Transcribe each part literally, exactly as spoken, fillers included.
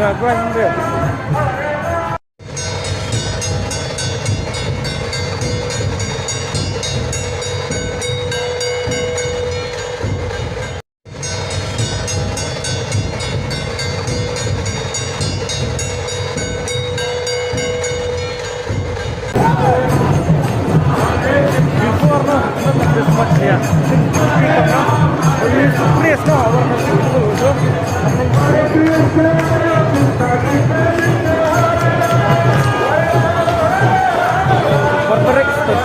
Yeah, go ahead. Before, no, not like this much, yeah. It's pretty good, no? It's fresh, no? Our festival also. Barbaric stuff.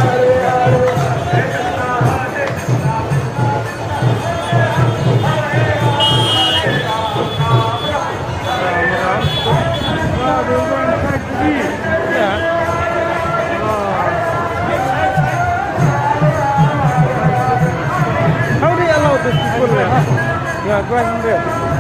How they allow these people here? Yeah, go ahead there.